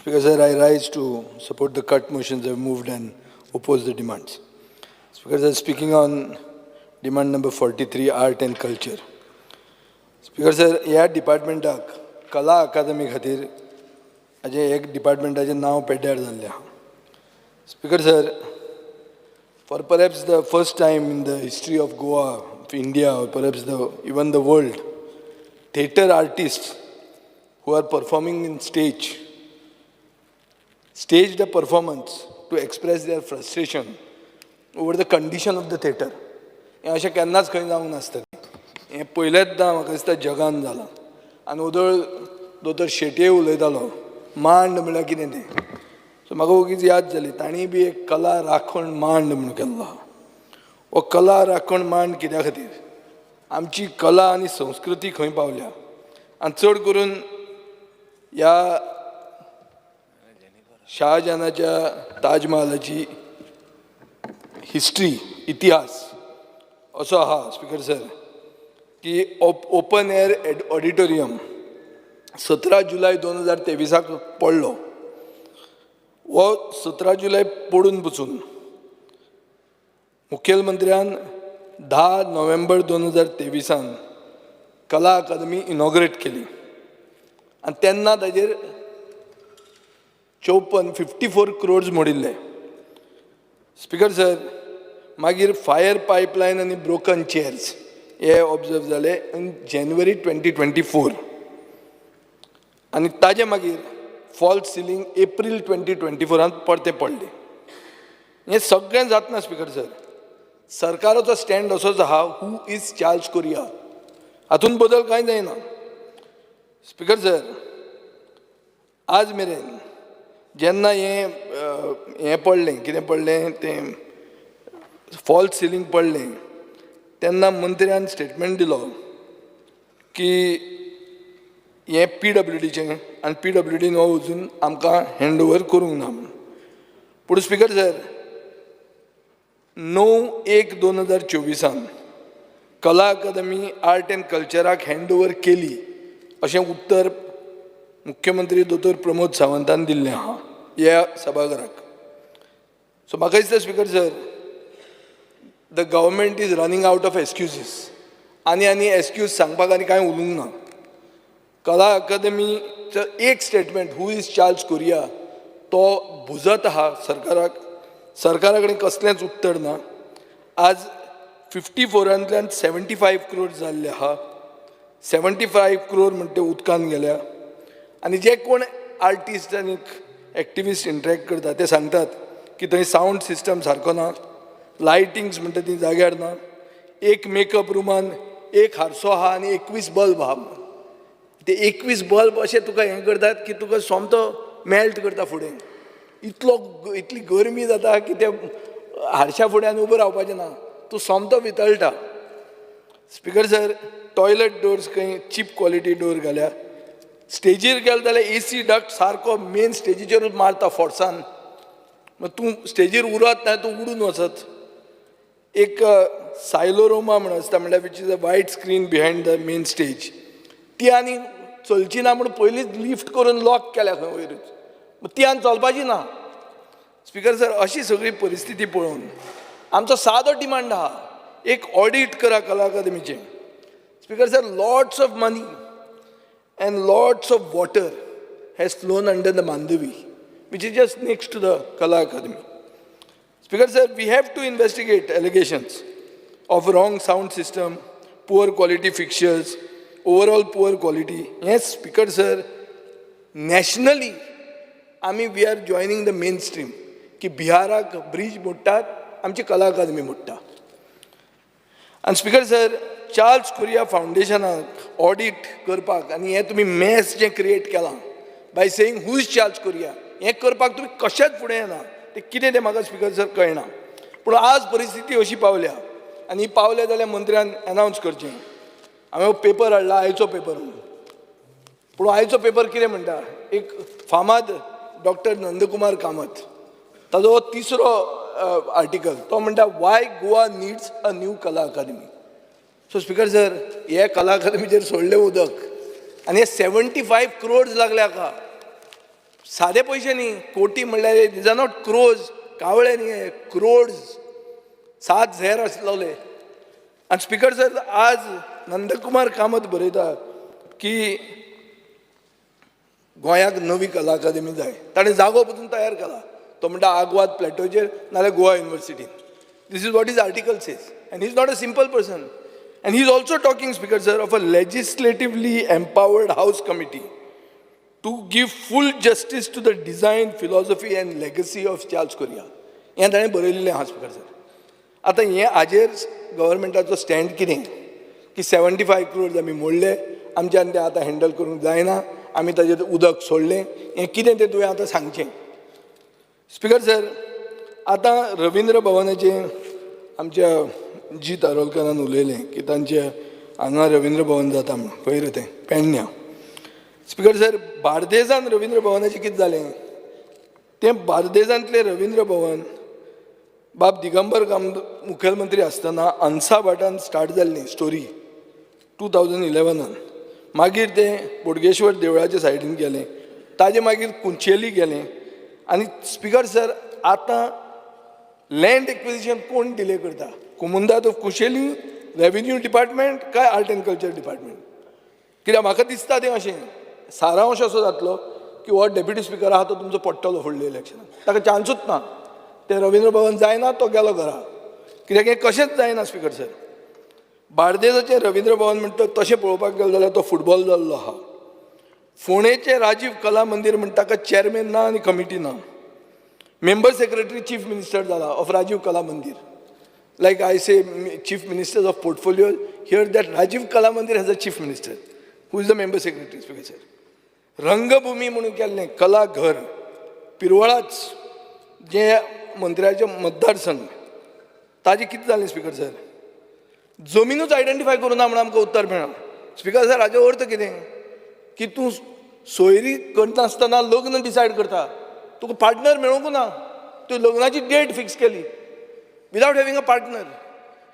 Speaker sir, I rise to support the cut motions I have moved and oppose the demands. Speaker sir, speaking on demand number 43, art and culture. Speaker sir, ह्या डिपार्टमेंटाक कला अकादमी खातीर हाजें एक डिपार्टमेंटाचें नांव पेड्ड्यार जाल्लें आहा. Speaker sir, for perhaps the first time in the history of Goa, of India, or perhaps the even the world, theatre artists who are performing in stage staged a performance to express their frustration over the condition of the theatre. हें अशें केन्नाच खंय जावंक नासतलें. हें पयलेंचदां म्हाका दिसता जगान जालां. आनी ओदोळ दोतोर शेटये उलयतालो, मांड म्हणल्यार कितें तें. सो म्हाका ओगीच याद जाली, तांणी बी एक कला राखण मांड म्हणून केल्लो आहा. हो कला राखण मांड कित्या खातीर? आमची कला आनी संस्कृती खंय पावल्या आनी चड करून ह्या शाहजहानाच्या ताजमहालाची हिस्ट्री, इतिहास असो आहा स्पीकर सर, की ओपन एअर ऑडिटोरियम 17 जुलय 2023ाक पडलो. हो 17 जुलय पडून पसून मुखेलमंत्र्यान 10 नोव्हेंबर 2023आन कला अकादमी इनॉग्रेट केली आनी तेन्ना ताजेर 54, 54 क्रोर्स मोडिल्ले. स्पीकर सर, मागीर फायर पायपलायन आनी ब्रोकन चेअर्स हे ऑब्जर्व जाले इन जानेवारी 2024 आनी ताजे मागीर फॉल्स सिलींग एप्रील 2024आंत परतें पडलें. हें सगळें जातना, स्पीकर सर, सरकाराचो स्टँड असोच आहा, "Who is Charles Correa?" हातूंत बदल कांय जायना. स्पीकर सर, आज मेरेन जेन्ना हें पडलें, कितें पडलें तें, फॉल्स सिलींग पडलें, तेन्ना मंत्र्यान स्टेटमेंट दिलो की हें पीडब्ल्यूडीचें आनी पीडब्ल्यूडीन हो अजून आमकां हँड ओवर करूंक ना म्हूण. पूण स्पीकर सर, 9-1-2024आन कला अकादमी आर्ट एंड कल्चराक हँड ओवर केली अशें उत्तर मुख्यमंत्री दोतोर प्रमोद सावंतान दिल्लें आहा ह्या सभाघराक. सो म्हाका दिसता, Speaker sir, the government is running out of excuses. आनी आनी एक्सक्यूज सांगपाक आनी कांय उरूंक ना. कला अकादमीचो एक statement, "Who is Charles Correa?" तो भुजत आहा सरकाराक. सरकारा कडेन कसलेंच उत्तर ना. आज 54आंतल्यान 75 क्रोर जाल्ले आहा. 75 क्रोर म्हणटा ते उदकान गेल्या. आनी जे कोण आर्टिस्ट आनी एक्टिविस्ट इंटरेक्ट करता ते सांगतात की थंय सावंड सिस्टम सारको ना, लायटिंग्स म्हणटा ती जाग्यार ना, एक मेकअप रुमान एक हारसो आहा आनी 21 बल्ब आहा म्हणून. ते 21 बल्ब अशे तुका हें करतात की तुका सोमतो मेल्ट करता फुडें. इतली गरमी जाता की ते हारशा फुड्यान उबो रावपाचें ना, तूं सोमतो वितळटा. स्पीकर सर, टॉयलेट डोर्स खंय चीप क्वॉलिटी डोर घाल्या. स्टेजीर गेले जाल्यार एसी डक्ट सारको मेन स्टेजीचेरूच मारता फोर्सान. मागीर तूं स्टेजीर उरत ना, तूं उडून वचत. एक सायलोरोमा म्हण आसता, म्हणल्यार which is a white screen behind the main stage, ती आनी चलची ना म्हूण पयलींच लिफ्ट करून लॉक केल्या खंय वयरूच. ती आनी चलपाची ना. स्पीकर सर, अशी सगळी परिस्थिती पळोवन आमचो सादो डिमांड आहा, एक ऑडीट करा कला अकादमीचें. Speaker sir, lots of money and lots of water has flown under the Mandovi, which is just next to the Kala Akademi. Speaker sir, we have to investigate allegations of wrong sound system, poor quality fixtures, overall poor quality. Yes, Speaker sir, nationally, आमी we are joining the main stream की बिहाराक bridge मोडटात, आमची कला अकादमी मोडटा. आनी speaker sir, Charles Correia फावंडेशनाक audit करपाक आनी हें तुमी मॅस जें क्रिएट केलां by saying, "Who is Charles Correa?" हें करपाक तुमी कशेंच फुडें येना. तें कितें तें म्हाका, स्पीकर सर, कळना. पूण आज परिस्थिती अशी पावल्या आनी ही पावल्या जाल्यार मंत्र्यान एनावन्स करचें. हांवें पेपर हाडला, आयचो पेपर म्हणून. पूण आयचो पेपर कितें म्हणटा? एक फामाद डॉक्टर नंदकुमार कामत, ताजो हो तिसरो आर्टिकल. तो म्हणटा, "Why Goa needs a new Kala Akademi?" So Speaker sir, हे कला अकादमीचेर सोडलें उदक आनी हे 75 क्रोर्स लागले हाका. सादे पयशे न्ही, कोटी म्हणल्यार these are not crores, कावळे न्ही, क्रोड्स, सात झेर आसलोले. आनी स्पिकर सर, आज नंदकुमार कामत बरयता की गोंयाक नवी कला अकादमी जाय. ताणें जागो पसून तयार केला. तो म्हणटा आगवाद प्लॅटोचेर नाल्यार Goa युनिवर्सिटीन. This is what his article says, and he is not a simple person. And he is also talking, Speaker sir, of a legislatively empowered house committee to give full justice to the design, philosophy and legacy of Charles Correa. हें ताणें बरयलेलें आहा, speaker sir. आतां हें हाजेर गव्हर्मेंटाचो stand कितें की 75 क्रोर्स आमी मोडले, आमच्यान तें आतां हँडल करूंक जायना, आमी ताजेर उदक सोडलें, हें कितें तें तुवें आतां सांगचें. स्पिकर सर, आतां रविंद्र भवनाचें आमच्या जीत आरोलकरान उलयलें की तांचे हांगा रविंद्र भवन जाता म्हणून. खंय रे तें? पेडण्यां. स्पिकर सर, बार्देजान रविंद्र भवनाचें कितें जालें? तें बार्देजांतलें रविंद्र भवन बाब दिगंबर कामत मुखेलमंत्री आसतना अनसा भाटान स्टार्ट जाल्ली स्टोरी 2011नान. मागीर तें बोडगेश्वर देवळाच्या सायडीन गेलें, ताजे मागीर कुंचेली गेलें. आनी स्पिकर सर, आतां लँड एक्विजिशन कोण डिले करता? कोमुंदाद ऑफ कुशेली, रेवेन्यू डिपार्टमेंट काय आर्ट एंड कल्चर डिपार्टमेंट? कित्याक म्हाका दिसता तें अशें सारांश असो जातलो की हो डेप्युटी स्पिकर आहा तो तुमचो पडटलो फुडल्या इलेक्शनाक. ताका चान्सूच ना. तें रविंद्र भवन जायना, तो गेलो घरा. कित्याक हें कशेंच जायना, स्पिकर सर. बार्देजाचें रविंद्र भवन म्हणटा तशें पळोवपाक गेलो जाल्यार तो फुटबॉल जाल्लो आहा. फोंडेचें राजीव कला मंदीर म्हणटा ताका चॅरमॅन ना आनी कमिटी ना. मेंबर सेक्रेटरी चीफ मिनिस्टर जाला of Rajiv Kala Mandir. Like I say, chief ministers of portfolio here, that Rajiv Kala Mandir has a chief minister who is the member secretary, Speaker sir. रंगभूमी म्हणून केल्लें कला घर पिरवळाच, जें मंत्र्याचें मतदारसंघ, ताजें कितें जालें, स्पिकर सर? जमिनूच आयडेंटिफाय करूं ना म्हणून आमकां उत्तर मेळना. स्पिकर सर, हाजो अर्थ कितें की तूं सोयरी करनासतना लग्न डिसायड करता. तुका पार्टनर मेळूंक ना, तूं लग्नाची डेट फिक्स केली विदावट हॅविंग अ पार्टनर.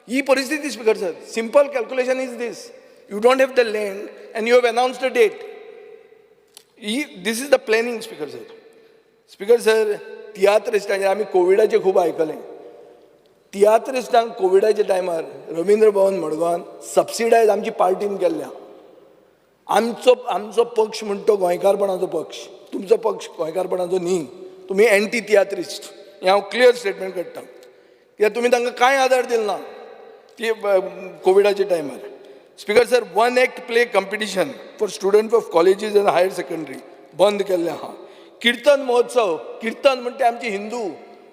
ही परिस्थिती, Speaker sir. Simple calculation is this: you don't have the land and you have announced the date. He this is the planning, Speaker sir. Speaker sir, तियात्रिस्टांचेर आमी कोविडाचें खूब आयकलें. तियात्रिस्टांक कोविडाच्या टायमार Ravindra Bhavan मडगांवान subsidised आमची पार्टीन केल्ल्या. आमचो पक्ष म्हणटा तो गोंयकारपणाचो पक्ष. तुमचो पक्ष गोंयकारपणाचो न्ही. तुमी एंटी तियात्रिस्ट, हें हांव क्लियर स्टेटमेंट काडटा, कित्याक तुमी तांकां कांय आदार दिलो ना ती कोविडाच्या टायमार. Speaker sir, one act play competition for student of colleges and higher secondary बंद केल्लें आहा. किर्तन महोत्सव, किर्तन म्हणटा आमची हिंदू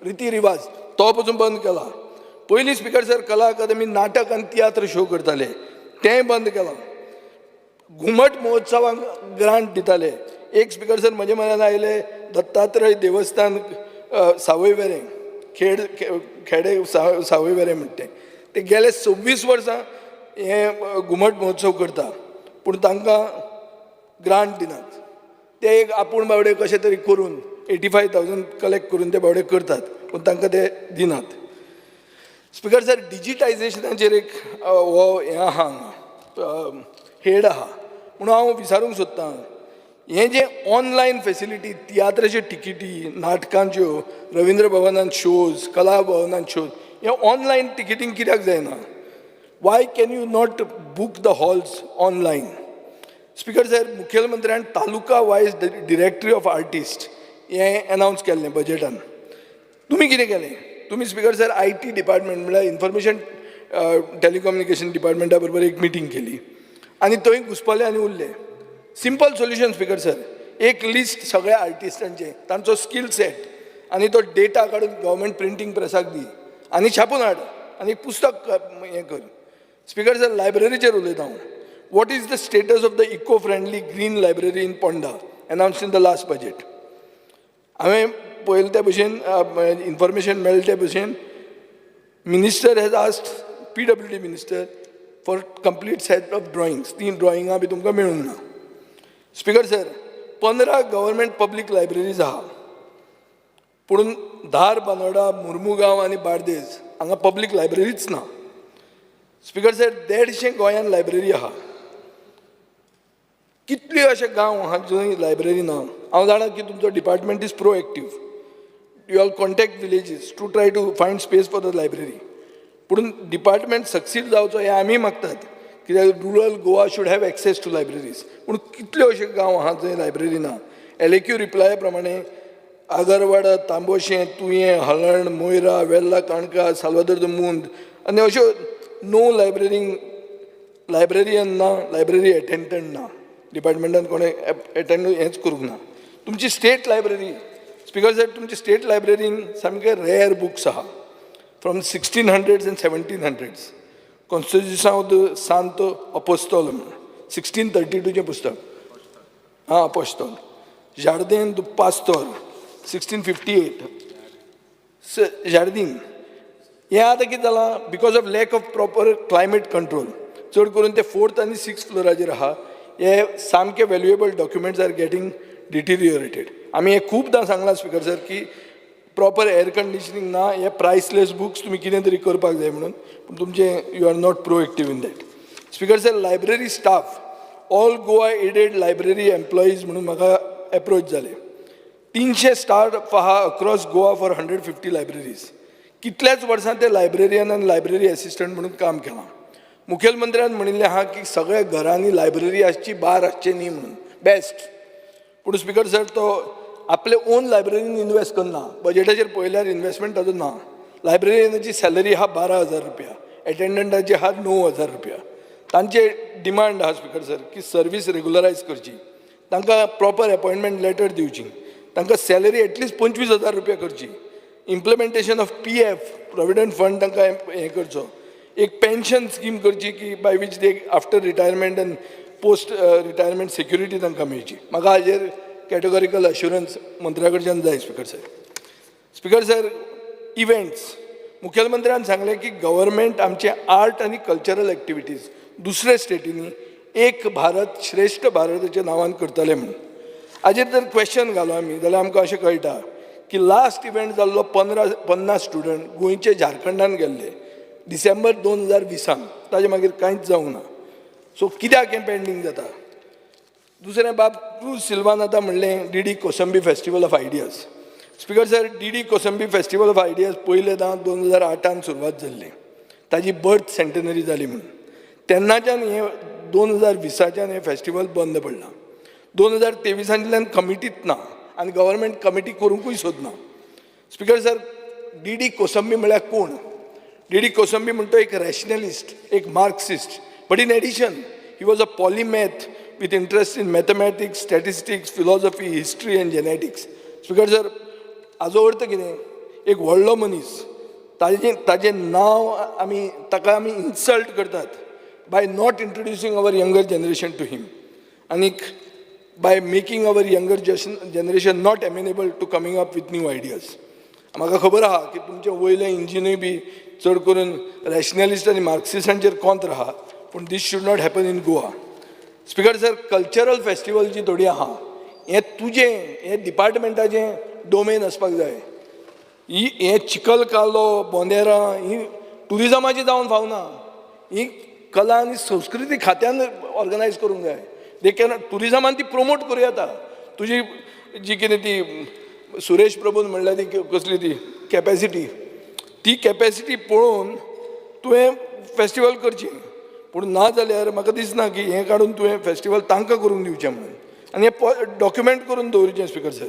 रिती रिवाज, तो पसून बंद केला. पयलीं, स्पिकर सर, कला अकादमी नाटक आनी तियात्र शो करताले, तेंय बंद केलां. घुमट महोत्सवाक ग्रांट दिताले. एक, स्पिकर सर, म्हज्या मनान आयले दत्तात्रय देवस्थान, सावयवेरें, खेड, खेडे सावयवेरें म्हणटा तें. ते गेले 26 वर्सां हे घुमट महोत्सव करता, पूण तांकां ग्रांट दिनात. ते एक आपूण बावडे कशें तरी करून 85,000 कलेक्ट करून ते बावडे करतात, पूण तांकां ते दिनात. स्पिकर सर, डिजिटायजेशनाचेर एक हो हें आहा, हांगा हेड आहा, म्हणून हांव विचारूंक सोदतां, हें जें ऑनलायन फेसिलिटी, तियात्राच्यो टिकेटी, नाटकांच्यो, रविंद्र भवनान शोज, कला भवनान शोज, हें ऑनलायन टिकेटींग कित्याक जायना? Why can you not book the halls online? Speaker sir, मुखेलमंत्र्यान taluka wise directory of artist हें अनावन्स केल्लें बजेटान. तुमी कितें केलें? तुमी, स्पिकर सर, IT department म्हळ्यार इन्फॉर्मेशन टेलिकम्युनिकेशन डिपार्टमेंटा बरोबर एक मिटींग केली आनी थंय घुसपले आनी उरले. सिंपल सोल्युशन, स्पिकर सर, एक लिस्ट सगळ्या आर्टिस्टांचे, तांचो स्कील सेट आनी तो डेटा काडून गव्हर्मेंट प्रिंटींग प्रेसाक दी आनी छापून हाड आनी एक पुस्तक हें कर. स्पिकर सर, लायब्ररीचेर उलयता हांव. What is the status of the eco friendly green library in Ponda announced in the last budget? हांवें पळयलें त्या भशेन, इन्फॉर्मेशन मेळ्ळें त्या भशेन, minister has asked PWD minister for complete set of drawings. तीं ड्रॉइंगां बी तुमकां मेळूंक ना. Speaker sir, 15 government public libraries आहा, पूण धार, बानोडा, मुर्मुगांव आनी बार्देज हांगा पब्लीक लायब्ररीच ना. स्पिकर सर, 150 गोंयान लायब्ररी आहा. कितल्यो अशे गांव आहा जंय लायब्ररी ना? हांव जाणा की तुमचो department is proactive, you all contact villages to try to find space for the library. पूण डिपार्टमेंट सक्सीड जावचो हें आमी मागतात, कित्याक rural Goa should have access to libraries. पूण कितल्यो अशे गांव आहा जंय लायब्ररी ना? एलएक्यू रिप्लाया प्रमाणे आगरवाडा, तांबोशें, तुयें, हळर्ण, मोयरा, वेल्ला, काणका, साल्वादोर the मुंद आनी अश्यो णव लायब्ररींक लायब्ररियन ना, लायब्ररी अटेंडंट ना. डिपार्टमेंटान कोणें एटेंड हेंच करूंक ना. तुमची स्टेट लायब्ररी, स्पिकर साहेब, तुमची स्टेट लायब्ररीन सामके रेअर बुक्स आहा from 1600s and 1700s. कॉन्स्टिट्युसांव the सांत अपोस्तोल म्हणून 1632चें पुस्तक, आं, अपोस्तोल, जार्देन दु पास्तोर 1658, जार्दीन. हें आतां कितें जालां, because of lack of proper climate control, चड करून ते फोर्थ आनी सिक्स फ्लोराचेर आहा, हे सामके valuable documents are getting deteriorated. आमी हें खुबदां सांगलां स्पिकर सर की प्रॉपर एअर कंडिशनींग ना, हे प्रायसलेस बुक्स तुमी कितें तरी करपाक जाय म्हणून. पूण तुमचें, you are not proactive in that. Speaker sir, library staff, All Goa Aided Library Employees म्हणून म्हाका एप्रोच जाले. 300 स्टाफ आहा across Goa for 150 libraries. कितल्याच वर्सां ते लायब्ररियन आनी लायब्ररी एसिस्टंट म्हणून काम केलां. मुखेलमंत्र्यान म्हणिल्लें आहा की सगळ्या घरांनी लायब्ररी आसची, बार आसचे न्ही म्हणून, बेस्ट. पूण स्पिकर सर, तो आपले ओन लायब्ररीन इनवेस्ट करना. बजेटाचेर पळयल्यार इनवेस्टमेंट ताजो ना. लायब्ररियनाची सॅलरी आहा 12,000 रुपया, एटेंडंटाची आहा 9000 रुपया. तांचे डिमांड आहा स्पिकर सर की सर्वीस रेगुलरायज करची, तांकां प्रॉपर एपॉयंटमेंट लेटर दिवची, तांकां सॅलरी एटलिस्ट 25,000 रुपया करची, implementation of PF, provident fund तांकां हें करचो, एक पेन्शन स्कीम करची की by which they after retirement and post retirement security तांकां मेळची. म्हाका हाजेर कॅटेगॉरिकल अश्युरन्स मंत्र्या कडच्यान जाय स्पिकर साहेब. स्पिकर सर, इव्हेंट्स, मुखेलमंत्र्यान सांगलें की गव्हर्मेंट आमचे आर्ट आनी कल्चरल एक्टिविटीज दुसऱ्या स्टेटींनी एक भारत श्रेश्ठ भारताच्या नांवान करतले म्हणून. हाजेर जर क्वेश्चन घालो आमी जाल्यार आमकां अशें कळटा की लास्ट इव्हेंट जाल्लो 50 स्टुडंट गोंयचे झारखंडान गेल्ले डिसेंबर 2020आन. ताजे मागीर कांयच जावंक ना. सो कित्याक हें पेंडींग जाता? दुसरें, बाब क्रूज सिल्वान आतां म्हणलें D D Kosambi Festival of Ideas. Speaker sir, D D Kosambi Festival of Ideas पयलेदां 2008आन सुरवात जाल्ली, ताजी बर्थ सेंटेनरी जाली म्हणून. तेन्नाच्यान हें 2020च्यान हें फेस्टिवल बंद पडलां. 2023आंतल्यान कमिटीत ना आनी गव्हर्मेंट कमिटी करूंकूय सोदना. Speaker sir, D D Kosambi म्हळ्यार कोण? डी डी कोसंबी म्हणटा एक रॅशनलिस्ट, एक Marxist, but in addition he was a polymath with interest in mathematics, statistics, philosophy, history and genetics. Speaker sir, हाजो अर्थ कितें? एक व्हडलो मनीस, ताजें नांव आमी, ताका आमी इन्सल्ट करतात by not introducing our younger generation to him आनीक by making our younger generation not amenable to coming up with new ideas. म्हाका खबर आहा की तुमचें वयलें इंजिनूय बी चड करून रॅशनलिस्ट आनी मार्क्सिस्टांचेर कोंत्र आहा, पूण this should not happen in Goa. Speaker sir, cultural festival जी थोडी आहा, हें तुजें, हें डिपार्टमेंटाचें डोमेन आसपाक जाय. ही हें चिखल कालो, बोंदेरां ही ट्युरिजमाची जावन फावना. ही कला आनी संस्कृती खात्यान ऑर्गनायज करूंक जाय. दे can, ट्युरिजमान ती promote करूं येता. तुजी जी कितें ती सुरेश प्रभून म्हणल्या ती कसली ती कॅपॅसिटी, ती कॅपॅसिटी पळोवन तुवें फेस्टिवल करची. पूण ना जाल्यार म्हाका दिसना की हें काडून तुवें फेस्टिवल तांकां करूंक दिवचें म्हणून आनी हें डॉक्युमेंट करून दवरचें. स्पिकर सर,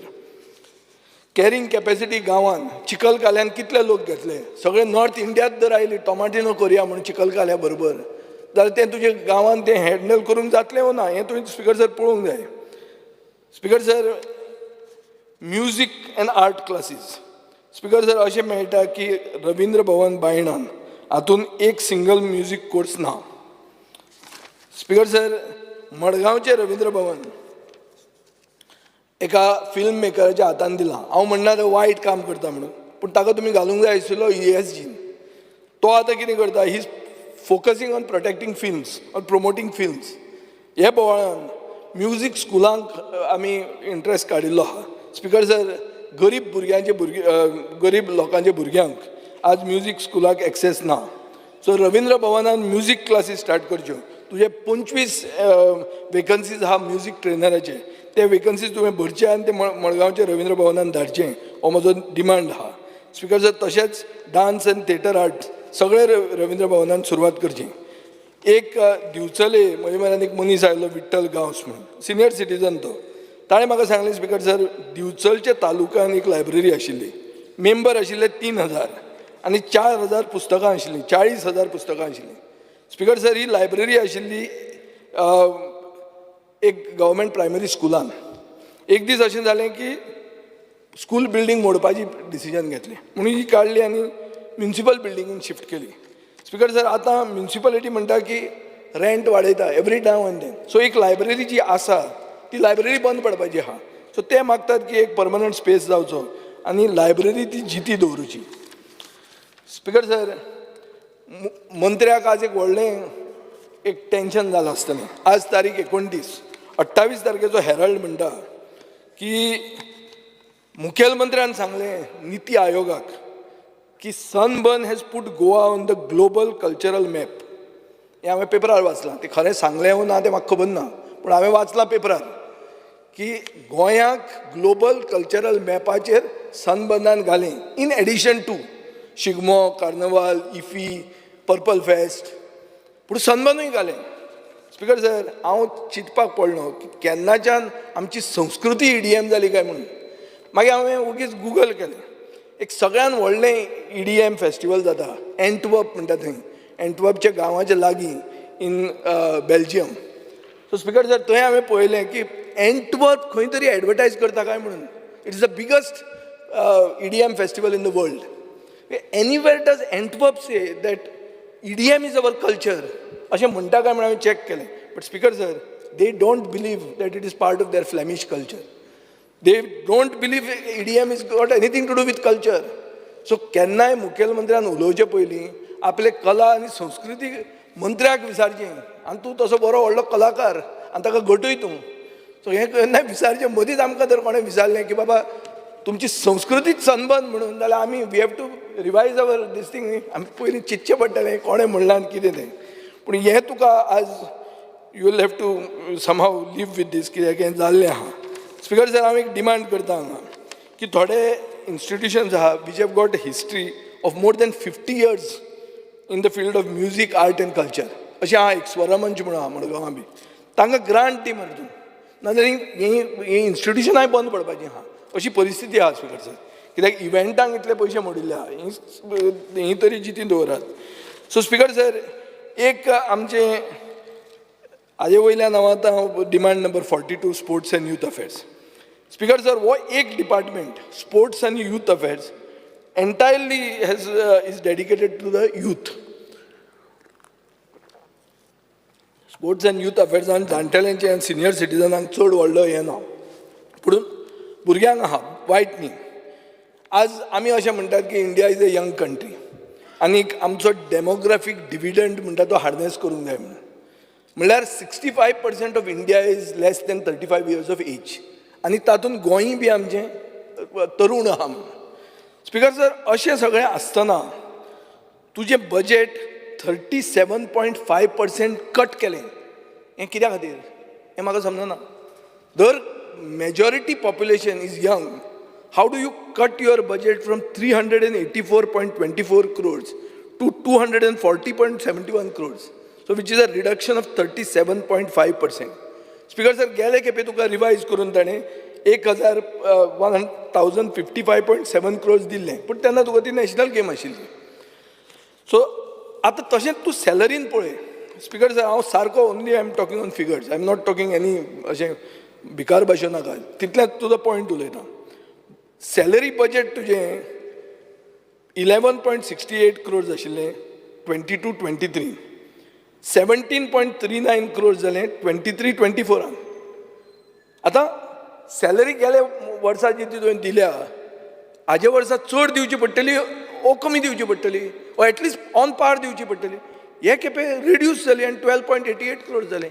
कॅरिंग कॅपॅसिटी गांवान चिखल काल्यान कितले लोक घेतले? सगळे नॉर्थ इंडियात जर आयली टोमाटिनो करया म्हणून चिखल काल्या बरोबर जाल्यार तें तुजें गांवान तें हँडल करूंक जातलें वो ना, हें तुवें स्पिकर सर पळोवंक जाय. Speaker sir, music and art classes, speaker sir, अशें मेळटा की रविंद्र भवन बायणान हातून एक सिंगल म्युजीक कोर्स ना. स्पिकर सर, मडगांवचें रविंद्र भवन एका फिल्म मेकराच्या हातान दिलां. हांव म्हणना तो वायट काम करता म्हणून, पूण ताका तुमी घालूंक जाय आशिल्लो ईएसजीन. तो आतां कितें करता? He is focusing on protecting films or promoting films. हे बोवाळान म्युजीक स्कुलांक आमी इंट्रस्ट काडिल्लो आहा. स्पिकर सर, गरीब भुरग्यांचे भुरगे, गरीब लोकांच्या भुरग्यांक आज म्युजीक स्कुलाक एक्सेस ना. सो रविंद्र भवनान म्युजीक क्लासीस स्टार्ट करच्यो. तुजे 25 वेकन्सीज आहा म्युजीक ट्रेनराचे. ते वेकन्सीज तुवें भरचे आनी ते मडगांवचे रवींद्र भवनान धाडचे, हो म्हजो डिमांड आहा. स्पिकर सर, तशेंच डान्स आनी थिएटर आर्ट सगळे रवींद्र भवनान सुरवात करची. एक दिवचले म्हजे म्हऱ्यान एक मनीस आयलो, विठ्ठल गांवस म्हणून, सिनियर सिटीजन तो. ताणें म्हाका सांगलें, स्पिकर सर, दिवचलच्या तालुक्यान एक लायब्ररी आशिल्ली, मेंबर आशिल्ले 3000 आनी 4000 पुस्तकां आशिल्लीं, 40,000 पुस्तकां आशिल्लीं. स्पिकर सर, ही लायब्ररी आशिल्ली एक गव्हर्मेंट प्रायमरी स्कुलान. एक दीस अशें जालें की स्कूल बिल्डींग मोडपाची डिसिजन घेतलें म्हणून ही काडली आनी म्युनिसिपल बिल्डिंगेन शिफ्ट केली. स्पिकर सर, आतां म्युनिसिपालिटी म्हणटा की रेंट वाडयता every now and then, so एक लायब्ररी जी आसा ती लायब्ररी बंद पडपाची आहा. सो ते मागतात की एक परमनंट स्पेस जावचो आनी लायब्ररी ती जिती दवरुची. स्पिकर सर, मंत्र्याक आज एक व्हडलें एक टेंशन जालां आसतलें. आज तारीख 29, 28 तारखेचो हेराल्ड म्हणटा की मुखेलमंत्र्यान सांगलें निती आयोगाक की sunburn has put Goa on the global cultural map. हें हांवें पेपरार वाचलां. तें खरें सांगलें वो ना तें म्हाका खबर ना, पूण हांवें वाचलां पेपरार की गोंयाक ग्लोबल कल्चरल मॅपाचेर सनबर्नान घालें, in addition to Shigmo, Carnival, IFFI, Purple Fest, पूण सनबर्नूय घालें. स्पिकर सर, हांव चिंतपाक पडलो की केन्नाच्यान आमची संस्कृती ईडीएम जाली काय म्हणून. मागीर हांवें ओगीच गुगल केलें. एक सगळ्यान व्हडलें ईडीएम फेस्टिवल जाता एंटवर्प म्हणटा थंय, एंटवर्पच्या गांवाच्या लागीं in Belgium. So speaker sir, थंय हांवें पळयलें की एंटवर्प खंय तरी एडवर्टायज करता काय म्हणून. It is the biggest EDM festival in the world. Anywhere does Antwerp say that EDM is our culture अशें म्हणटा काय म्हणून हांवें चॅक केलें. But Speaker sir, they don't believe that it is part of their Flemish culture. They don't believe EDM is got anything to do with culture. So केन्नाय मुखेलमंत्र्यान उलोवचे पयलीं आपले कला आनी संस्कृती मंत्र्याक विचारचें. आनी तूं तसो बरो व्हडलो कलाकार आनी ताका गटय तूं. सो हें केन्नाय विचारचें. मदींच आमकां जर कोणें विचारलें की बाबा तुमची संस्कृतीच सनबर्न म्हणून, जाल्यार आमी we have to revise our this thing. न्ही, आमी पयलीं चिंतचें पडटलें कोणें म्हणलां आनी कितें तें. पूण हें तुका आज you will have to somehow live with this, कित्याक हें जाल्लें आहा. स्पिकर सर, हांव एक डिमांड करता हांगा की थोडे इन्स्टिट्युशन्स आहा which have got history of more than 50 years in the field of music, art and culture, अशें आहा एक स्वरमंच म्हणून आहा मडगांवां बी, तांकां ग्रांट दी मरे तूं, नाजाल्यार ही ही इन्स्टिट्युशनाय बंद पडपाची आहा अशी परिस्थिती आहा. स्पिकर सर, कित्याक इव्हेंटांक इतले पयशे मोडिल्ले आहा, ही ही तरी जिती दवरात. सो स्पिकर सर, एक आमचें हाजे वयल्यान हांव आतां demand number 42, sports and youth affairs. Speaker sir, हो एक डिपार्टमेंट स्पोर्ट्स आनी youth affairs entirely has is dedicated to the youth. Sports and youth अफेर्सान जाणटेल्यांचे आनी सिनियर सिटीजनांक चड व्हडलो हें ना, पूण भुरग्यांक आहा, वायट न्ही. आज आमी अशें म्हणटात की India is a young country आनीक आमचो डेमोग्राफीक डिविडंड म्हणटा तो हार्नेस करूंक जाय म्हणून. म्हणल्यार 65% of India is less than 35 years of age आनी तातूंत गोंय बी आमचें तरूण आहा म्हणून. स्पिकर सर, अशें सगळें आसतना तुजें budget 37.5% cut केलें, हें कित्या खातीर हें म्हाका समजना. दर majority population is young, how do you cut your budget from 384.24 crores to 240.71 crores, so which is a reduction of 37.5%? Speaker sir, गेले खेपे तुका रिवायज करून ताणें एक हजार 1,055.7 crores दिल्लें, पूण तेन्ना तुका ती नॅशनल गेम आशिल्ली. सो आतां तशेंच तूं सॅलरीन पळय. स्पिकर सर, हांव सारको only I am talking on figures, I am not talking any अशें भिकार भाशेन नाका, तितलेंच तुजो पॉयंट उलयता. सॅलरी बजेट तुजें 11.68 crores आशिल्लें 22-23, 17.39 crores जालें 23-24रान. आतां सॅलरी गेल्या वर्सा जी ती तुवें दिल्या, हाजे वर्सा चड दिवची पडटली ओ कमी दिवची पडटली ओ एटलिस्ट ऑन पार दिवची पडटली. हे खेपे रिड्यूस जाली आनी 12.88 crores जालें.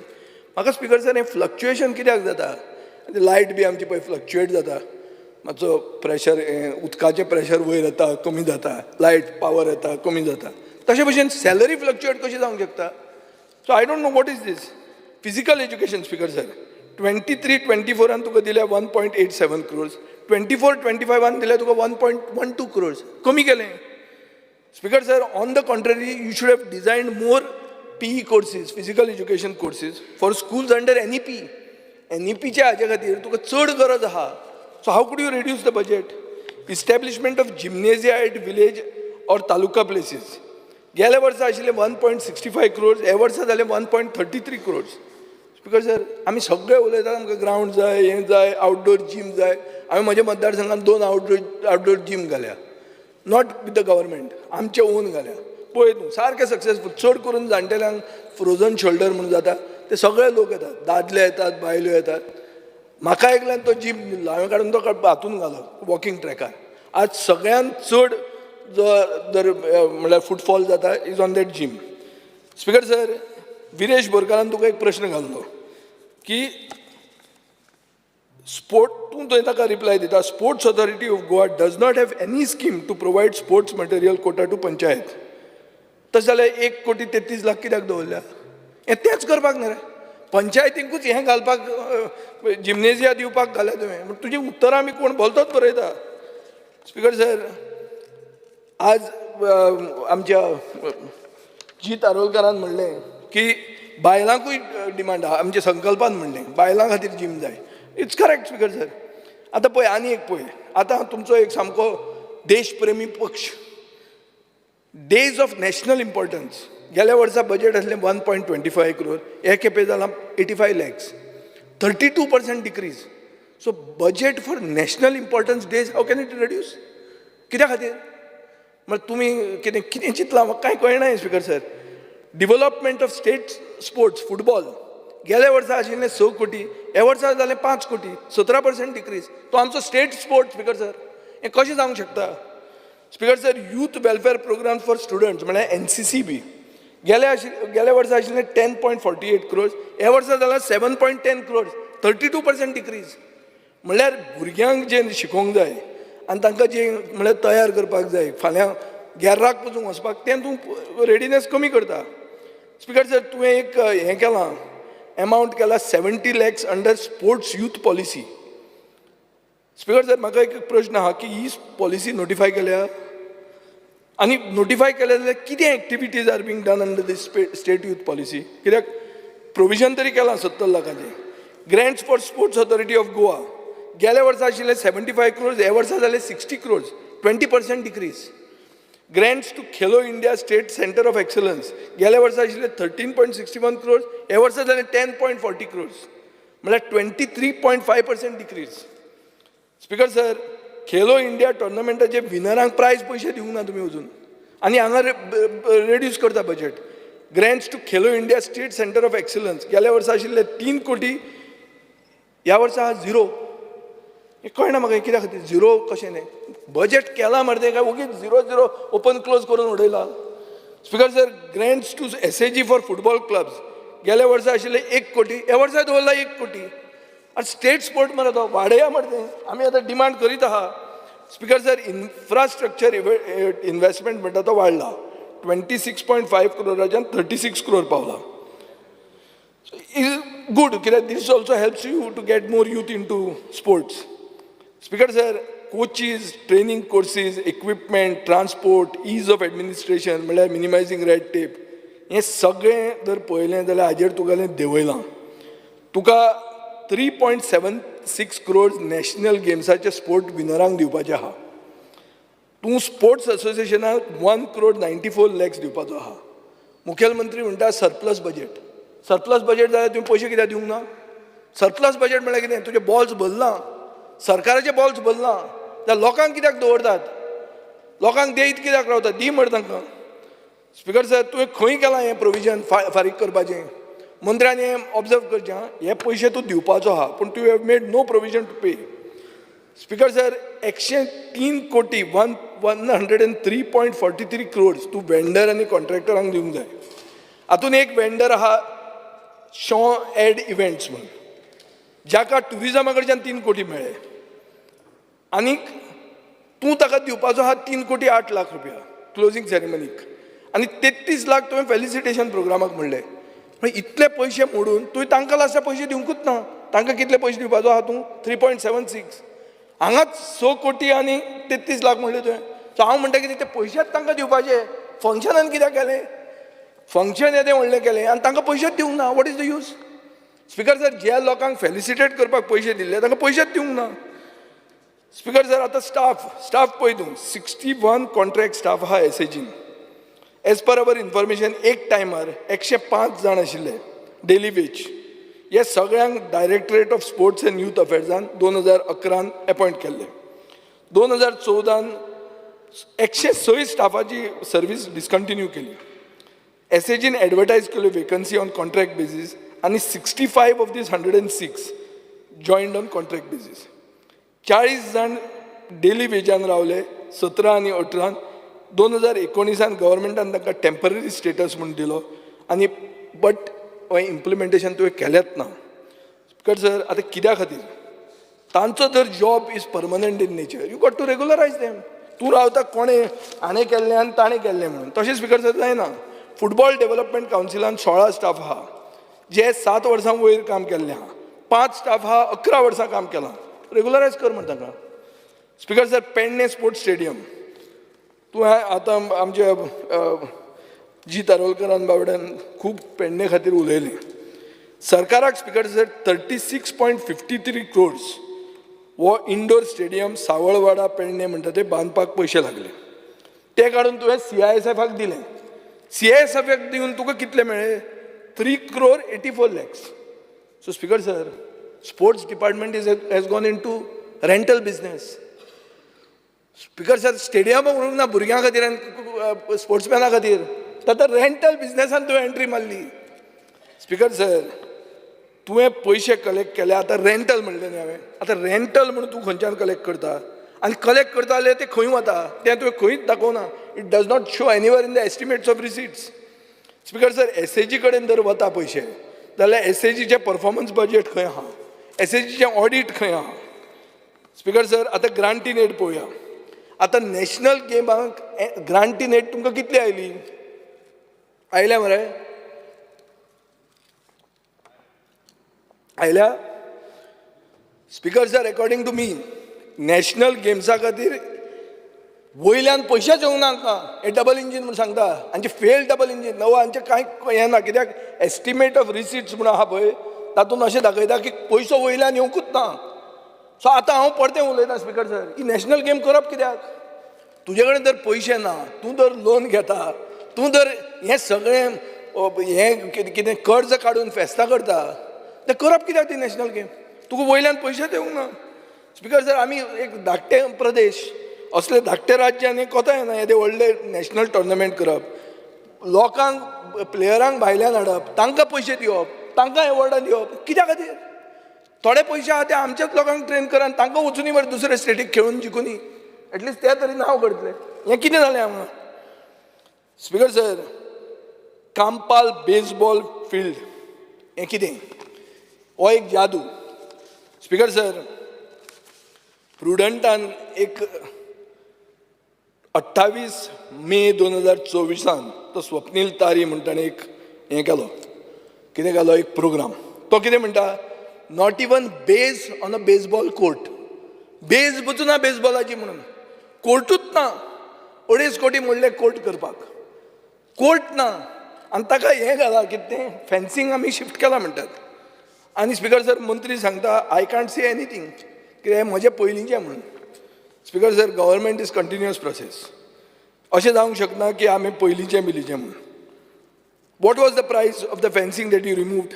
म्हाका स्पिकर सर, हें फ्लक्चुएशन कित्याक जाता? आनी लायट बी आमची पळय फ्लक्चुएट जाता, मातसो प्रेशर, उदकाचें प्रेशर वयर येता, कमी जाता, लायट पावर येता, कमी जाता, तशे भशेन सॅलरी फ्लक्चुएट कशी जावंक शकता? So I don't know what is this. Physical education, Speaker sir, 23-24 आन तुका दिल्या 1.87 crores. 24-25 आन दिल्या तुका 1.12 crores. कमी केलें. Speaker sir, on the contrary, you should have designed more PE courses, physical education courses, for schools under NEP. एनईपीच्या हाजे खातीर तुका चड गरज आहा. So how could you reduce the budget? Establishment of gymnasia at village or taluka places, गेल्या वर्सा आशिल्ले 1.65 crores, ह्या वर्सा जाले 1.33 crores. Speaker sir, आमी सगळे उलयतात, आमकां ग्रावंड जाय, हें जाय, आउटडोर जीम जाय. हांवें म्हज्या मतदारसंघात दोन आउटडोर जीम घाल्या, not with the government, आमचे ओन घाल्या. पळय तूं, सारकें सक्सेसफूल. चड करून जाणटेल्यांक फ्रोजन शोल्डर म्हणून जाता, ते सगळे लोक येतात, दादले येतात, बायलो येतात. म्हाका एकल्यान तो जीम दिल्लो, हांवें काडून तो हातून घालो, वॉकिंग ट्रॅकार. आज सगळ्यात चड जो जर म्हणल्यार फुटफॉल जाता is on that gym. Speaker sir, Viresh बोरकारान तुका एक प्रश्न घाल्लो की स्पोर्ट, तूं थंय ताका रिप्लाय दिता, "Sports Authority of Goa does not have any scheme to provide sports material quota to panchayat." तशें जाल्यार 1 कोटी 33 लाख कित्याक दवरल्या? हें तेंच करपाक न्ही रे, पंचायतींकूच हें घालपाक, जिमनेजिया दिवपाक घाल्या तुवें. पूण तुजी उत्तरां आमी कोण भलतोच बरयता. स्पीकर सर, आज आमच्या जीत आरोलकारान म्हणलें की बायलांकूय डिमांड आहा. आमच्या संकल्पान म्हणलें बायलां खातीर जीम जाय. It's correct, Speaker sir. आतां पळय, आनी एक पळय, आतां तुमचो एक सामको देशप्रेमी पक्ष, डेज ऑफ नॅशनल इम्पॉर्टन्स, गेल्या वर्सा बजेट आसलें 1.25 crore, हे खेपे जालां 85 lakhs, 32% decrease. So budget for national importance days, how can it reduce? कित्या खातीर? म्हळ्यार तुमी कितें कितें चिंतलां, म्हाका कांय कळना. Speaker sir, development of state sports football, गेल्या वर्सा आशिल्लें 6 कोटी, ह्या वर्सा जालें 5 कोटी, 17% डिक्रीज. तो आमचो स्टेट स्पोर्ट्स, स्पीकर सर, हें कशें जावंक शकता? Speaker sir, youth welfare program for students म्हळ्यार एनसीसी बी गेल्या वर्सा आशिल्लें 10.48 crores, ह्या वर्सा जालां 7.10 crores, 32% decrease. म्हणल्यार भुरग्यांक जें शिकोवंक जाय आनी तांकां जें म्हणल्यार तयार करपाक जाय फाल्यां गेर्राक पसून वचपाक, तें तूं रेडिनेस कमी करता. स्पीकर सर, तुवें एक हें केलां, एमावंट केला 70 lakhs under sports youth policy. Speaker sir, म्हाका एक प्रश्न आहा की ही पॉलिसी नोटिफाय केल्या आनी नोटिफाय केल्या जाल्यार कितें activities are being done under this state youth policy? कित्याक प्रोविजन तरी केलां 70 लाखाचें. Grants for Sports Authority of Goa, गेल्या वर्सा आशिल्ले 75 क्रोर्स, ह्या वर्सा जाले 60 crores, 20% decrease. Grants to Khelo India State Centre of Excellence, गेल्या वर्सा आशिल्ले 13.61 crores, ह्या वर्सा जाले 10.40 क्रोर्स, म्हळ्यार 23.5% decrease. Speaker sir, Khelo India टोर्नामेंटाचे विनरांक प्रायज पयशे दिवंक ना तुमी अजून आनी हांगा रेड्यूस करता budget. Grants to Khelo India State Centre of Excellence, गेल्या वर्सा आशिल्ले 3 कोटी, ह्या वर्सा झिरो. हें कळना म्हाका, कित्या खातीर झिरो कशें न्ही? बजेट केलां मरे तें, काय ओगीच झिरो झिरो ओपन क्लोज करून उडयला? Speaker sir, grants to SAG for football clubs, गेल्या वर्सा आशिल्ले 1 कोटी, ह्या वर्सा दवरला 1 कोटी. आनी स्टेट स्पोर्ट मरे तो, वाडया मरे तें, आमी आतां डिमांड करीत आहा. स्पीकर सर, इन्फ्रास्ट्रक्चर इन्वेस्टमेंट म्हणटा तो वाडला, 26.5 क्रोराच्यान 36 क्रोर पावला. Is good, कित्याक this also helps you to get more youth into sports. Speaker sir, coaches, training courses, equipment, transport, ease of administration, म्हणल्यार मिनिमायझींग रेड टेप, हें सगळें जर पळयलें जाल्यार हाजेर तुगेलें देंवयलां. तुका 3.76 crores national गेम्साचे स्पोर्ट विनरांक दिवपाचे आहा. तूं स्पोर्ट्स असोसिएशनाक 1 crore 94 lakhs दिवपाचो आहा. मुखेलमंत्री म्हणटा सरप्लस बजेट. सरप्लस बजेट जाल्यार तुवें पयशे कित्याक दिवंक ना? सरप्लस बजेट म्हणल्यार कितें? तुजें बॉल्स भरलां, सरकाराचें बॉल्स भरलां जाल्यार लोकांक कित्याक दवरतात? लोकांक देयत कित्याक रावतात? दी मरे तांकां. स्पीकर सर, तुवें खंय केलां हें प्रोविजन फारीक करपाचें? मंत्र्यान हें ऑब्जर्व करचें आं, हे पयशे तूं दिवपाचो आहा, पूण तूं have made no provision to pay. Speaker sir, 103 कोटी, 103.43 crores तूं वेंडर आनी कॉन्ट्रॅक्टरांक दिवंक जाय. हातून एक वेंडर आहा शॉ एड इव्हेंट्स म्हूण, जाका टुरिजमा कडच्यान 3 कोटी मेळ्ळे आनीक तूं ताका दिवपाचो आहा 3 कोटी 8 लाख रुपया क्लोजींग सेरेमनीक आनी 33 लाख तुवें फेलिसिटेशन प्रोग्रामाक म्हणलें. इतले पयशे मोडून तुवें तांकां लास्टाक पयशे दिवंकूच ना. तांकां कितले पयशे दिवपाचो आहा तूं? 3.76. हांगाच 6 कोटी आनी 33 लाख म्हणले तुवें. सो हांव म्हणटा कितें, ते पयशेच तांकां दिवपाचे. फंक्शनान कित्याक केलें? फंक्शन येदें व्हडलें केलें आनी तांकां पयशेच दिवंक ना. What is the use, Speaker sir? ज्या लोकांक फेलिसिटेट करपाक पयशे दिल्ले, तांकां पयशेच दिवंक ना. स्पीकर सर, आतां स्टाफ पळय तूं, 61 कॉन्ट्रॅक्ट स्टाफ आहा एसएजीन. एज पर our information, एक टायमार 105 जाण आशिल्ले डेली वेज. हे सगळ्यांक Directorate of Sports and Youth अफेर्सान 2011न appoint केल्ले. 2014न 106 स्टाफाची सर्वीस डिस्कंटिन्यू केली. एसएजीन एडवर्टायज केल्यो वेकन्सी ऑन कॉन्ट्रॅक्ट बेजीस आनी 65 of these 106 joined on contract basis. 40 जाण डेली वेजान रावले 17 आनी 18. 2019 गव्हर्मेंटान तांकां टेंपररी स्टेटस म्हूण दिलो आनी बट इम्प्लिमेंटेशन तुवें केलेंच ना. स्पीकर सर, आतां कित्या खातीर? तांचो जर job is permanent in nature, you got to regularize them. तूं रावता कोणें हाणें केल्लें आनी ताणें केल्लें म्हणून, तशें स्पीकर सर जायना. फुटबॉल डेवलपमेंट कावन्सिलान 16 स्टाफ आहा जे 7 वर्सां वयर काम केल्लें आहा. पांच स्टाफ आहा, 11 वर्सां काम केलां. रेगुलरायज कर म्हण तांकां. Speaker sir, Pednem sports stadium, तूं आतां आमचे जी तारोलकरान बाबड्यान खूब पेडणे खातीर उलयलें. सरकाराक, Speaker sir, 36.53 crores हो इंडोर स्टेडियम सावळवाडा पेडणे म्हणटा ते बांदपाक पयशे लागले. ते काडून तुवें सीआयएसएफाक दिले. सीआयएसएफाक दिवन तुका कितले मेळ्ळे? 3 crore 84 lakhs. So Speaker sir, sports department is has gone into rental business. Speaker sir, स्टेडियमां उरूंक ना भुरग्यां खातीर आनी स्पोर्ट्समॅना खातीर. आतां रेंटल बिजनसान तुवें एंट्री मारली. स्पीकर सर, तुवें पयशे कलेक्ट केले. आतां रेंटल म्हणलें न्ही हांवें. आतां रेंटल म्हणून तूं खंयच्यान कलेक्ट करता आनी कलेक्ट करता जाल्यार ते खंय वता, तें तुवें खंयच दाखोवना. It does not show anywhere in the estimates of receipts. Speaker sir, SAG कडेन जर वता पयशे जाल्यार एसएजीचें परफॉर्मन्स बजेट खंय आहा? एसएजीचें ऑडीट खंय आहा? स्पीकर सर, आतां ग्रांट इन एड पळोवया. आतां नॅशनल गेमाक ग्रांट इन एड तुमकां कितली आयली? आयल्या मरे? आयल्या? Speaker sir, according to me, national गेम्सा खातीर वयल्यान पयशेच येवंक ना हांकां. हे डबल इंजीन म्हूण सांगता, हांचे फेल डबल इंजीन नवो. हांचें कांय हें ना, कित्याक एस्टिमेट ऑफ रिसिट्स म्हूण आहा पळय, तातूंत अशें दाखयता की पयसो वयल्यान येवंकूच ना. सो आतां हांव परतें उलयतां, स्पीकर सर, ही नॅशनल गेम करप कित्याक? तुजे कडेन जर पयशे ना, तूं जर लोन घेता, तूं जर हें सगळें हें कितें कर्ज काडून फेस्तां करता, तें करप कित्याक ती नॅशनल गेम? तुका वयल्यान पयशेच येवंक ना. स्पीकर सर, आमी एक धाकटे प्रदेश, असले धाकटे राज्यान कोता येना येदे व्हडले नॅशनल टोर्नामेंट करप, लोकांक प्लेयरांक भायल्यान हाडप, तांकां पयशे दिवप, तांकां एवॉर्डां दिवप, कित्या खातीर? थोडे पयशे आहा ते आमच्याच लोकांक ट्रेन कर आनी तांकां वचुनी मरे दुसरे स्टेटीक खेळून जिखुनी, एटलिस्ट ते तरी नांव करतले. हें कितें जालें हांगा? Speaker sir, Campal baseball field हें कितें? हो एक जादू. स्पीकर सर, प्रुडंटान एक 28 मे 2024 तो स्वप्नील तारी म्हणटा एक हें केलो. कितें केलो? एक प्रोग्राम. तो कितें म्हणटा? Not even base on a baseball court. Base पसून ना बेसबॉलाची म्हणून, कोर्टूच ना. 2.5 कोटी म्हणले कोर्ट करपाक, कोर्ट ना. आनी ताका हें घाला कितें तें फेन्सींग आमी शिफ्ट केलां म्हणटात. आनी स्पीकर सर, मंत्री सांगता, I can't see anything, कित्याक हें म्हजें पयलींचें म्हणून. Speaker sir, government is continuous process. अशें जावंक शकना की आमी पयलींचें बिलीचें म्हणून. What was the price of the fencing that you removed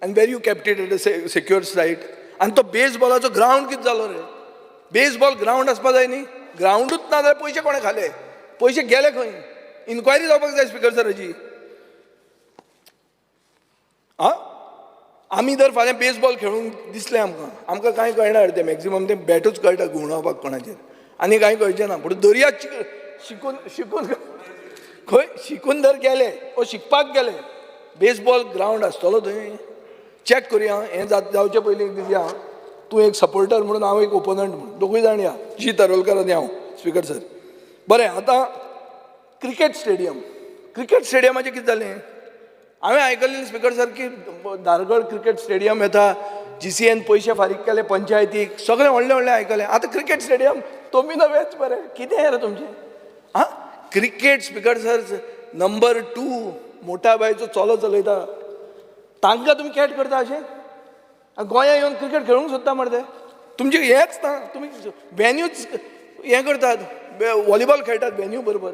and where you kept it at a secure site? आनी तो बेसबॉलाचो ग्रावंड कितें जालो रे? बेसबॉल ग्रावंड आसपा जाय न्ही. ग्रावंडूच ना जाल्यार पयशे कोणें खाले? पयशे गेले खंय? इन्क्वायरी जावपाक जाय स्पीकर सर हाजी. आं, आमी जर फाल्यां बेसबॉल खेळूंक दिसलें आमकां, आमकां कांय कळना रे तें. मॅक्झिमम तें बॅटूच कळटा घुंवडावपाक कोणाचेर, आनी कांय कळचें ना. पूण दर्या शिकून शिकून खंय शिकून जर गेले ओ शिकपाक गेले, बेसबॉल ग्रावंड आसतलो थंय? चॅक करुया. हें जावचे पयलीं एक दीस या. तूं एक सपोर्टर म्हणून, हांव एक ओपोनंट म्हणून, दोगूय जाण या, जी तरोलकर आनी हांव. स्पीकर सर, बरें, आतां क्रिकेट स्टेडियम. क्रिकेट स्टेडियमाचें कितें जालें? हांवें आयकल्लें स्पीकर सर की धारगळ क्रिकेट स्टेडियम येता. जीसीएन पयशे फारीक केले पंचायतीक, सगळें व्हडलें व्हडलें आयकलें. आतां क्रिकेट स्टेडियम तोमिनो वेच बरें, कितें रे तुमचें? आं, cricket speaker sir number 2 मोटाबायचो चलो चलयता, तांकां तुमी कॅट करता अशें? गोंया येवन क्रिकेट खेळूंक सोदता मरे ते? तुमचें हेंच ना, तुमी वेन्यूच हें करतात, वॉलीबॉल खेळटात वेन्यू बरोबर.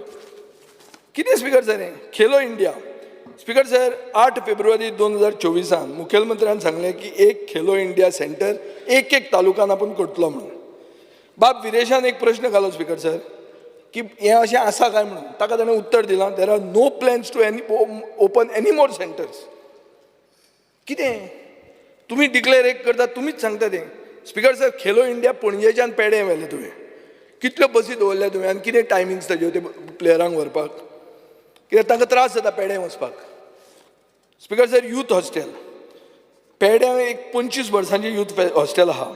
कितें स्पीकर सर हें? खेलो इंडिया स्पीकर सर, 8 फेब्रुवारी 2024 मुखेलमंत्र्यान सांगलें की एक खेलो इंडिया सेंटर एक एक तालुकान आपूण करतलो म्हणून. बाब विरेशान एक प्रश्न घालो स्पीकर सर की हें अशें आसा काय म्हणून, ताका ताणें उत्तर दिलां there are no plans to any open any more centres. कितें तुमी डिक्लेर एक करता, तुमीच सांगता तें. स्पीकर सर, खेलो इंडिया पणजेच्यान पेडे व्हेलें तुवें, कितल्यो बसी दवरल्या तुवें आनी कितें टायमिंग्स ताज्यो ते प्लेयरांक व्हरपाक, कित्याक तांकां त्रास जाता पेडे वचपाक. स्पीकर सर, यूथ हॉस्टेल पेड्यां एक 25 वर्सांचें यूथ हॉस्टेल आहा,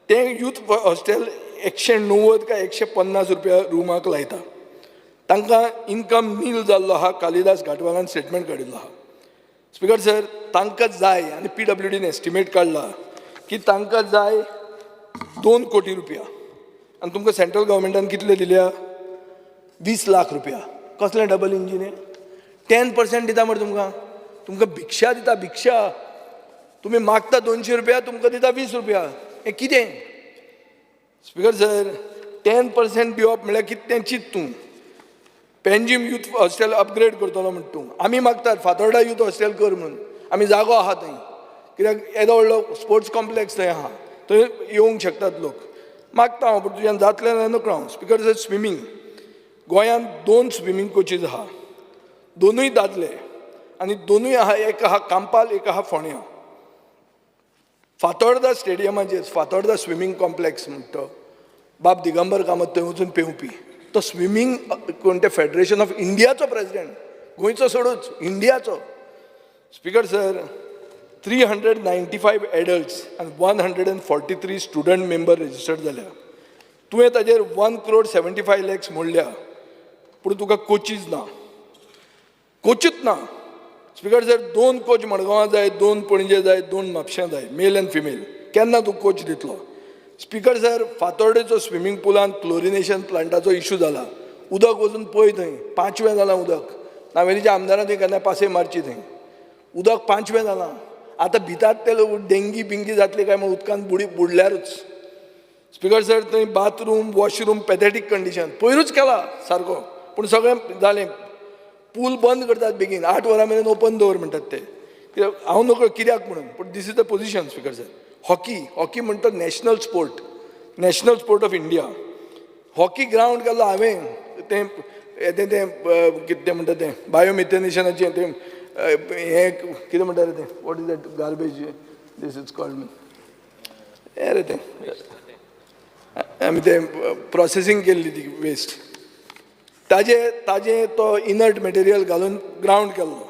तें यूथ हॉस्टेल 190 काय 150 रुपया रुमाक लायता. तांकां इनकम नील जाल्लो आहा, कालिदास घाटवालान स्टेटमेंट काडिल्लो आहा. स्पीकर सर, तांकां जाय आनी पीडब्ल्यूडीन एस्टिमेट काडला की तांकां जाय 2 कोटी रुपया आनी तुमकां सेंट्रल गव्हर्मेंटान कितले दिल्या? 20 लाख रुपया. कसलें डबल इंजीन हें? 10% दिता मरे तुमकां, तुमकां भिक्षा दिता भिक्षा. तुमी मागता 200 रुपया, तुमकां दिता 20 रुपया. हें कितें? स्पीकर सर, 10% दिवप म्हळ्यार कितें तें चिंत तूं. पेंजीम यूथ हॉस्टेल अपग्रेड करतलो म्हणटा तूं, आमी मागतात फातोर्डा यूथ हॉस्टेल कर म्हणून, आमी जागो आहा थंय, कित्याक येदो व्हडलो स्पोर्ट्स कॉम्प्लेक्स थंय आहा, थंय येवंक शकतात लोक. मागता हांव, पूण तुज्यान जातलें जाल्यार नकळो हांव. स्पीकर सर, स्विमींग गोंयांत 2 स्विमींग कोचीज आहा, दोनूय दादले आनी दोनूय आहा, एक आहा कांपाल, एक आहा फोंड्या. फातोर्डा स्टेडियमाचेर फातोर्डा स्विमींग कॉम्प्लेक्स म्हणटा तो बाब दिगंबर कामत थंय वचून पेंवपी, तो स्विमींग कोण ते फेडरेशन ऑफ इंडियाचो प्रेसिडेंट, गोंयचो सोडूच इंडियाचो. स्पीकर सर, 395 एडल्ट्स आनी 143 स्टुडंट मेंबर रजिस्टर्ड जाल्या. तुवें ताजेर 1 crore 75 lakhs मोडल्या, पूण तुका कोचीज ना, कोचूच ना. स्पीकर सर, 2 कोच मडगांवां जाय, 2 पणजे जाय, 2 म्हापश्यां जाय, मेल एंड फिमेल. केन्ना तूं कोच दितलो? स्पीकर सर, फातोर्डेचो स्विमींग पुलान क्लोरिनेशन प्लांटाचो इशू जाला, उदक वचून पळय थंय पांचवें जालां उदक. नावेलीच्या आमदारान थंय केन्ना पासय मारची, थंय उदक पांचवें जालां. आतां भितात ते लोक डेंगी बिंगी जातली काय म्हूण उदकान बुडी बुडल्यारूच. स्पीकर सर, थंय बाथरूम वॉशरूम पॅथेटीक कंडिशन, पयरूच केला सारको, पूण सगळें जालें. पूल बंद करतात बेगीन, 8 वरां मेरेन ओपन दवर म्हणटात ते, कित्याक हांव नकळो कित्याक म्हणून, पूण this is the position. Speaker sir, hockey, hockey म्हणटा national sport, national sport of India. Hockey ground केल्लो हांवें, तें तें तें कितें म्हणटा तें बायोमिथेनेशनाचें तें हें कितें म्हणटा रे तें, what is that garbage this is called, हें रे तें आमी तें प्रोसेसींग केल्ली ती वेस्ट, ताजे ताजे तो इनर्ट मटेरियल घालून ग्रावंड केल्लो.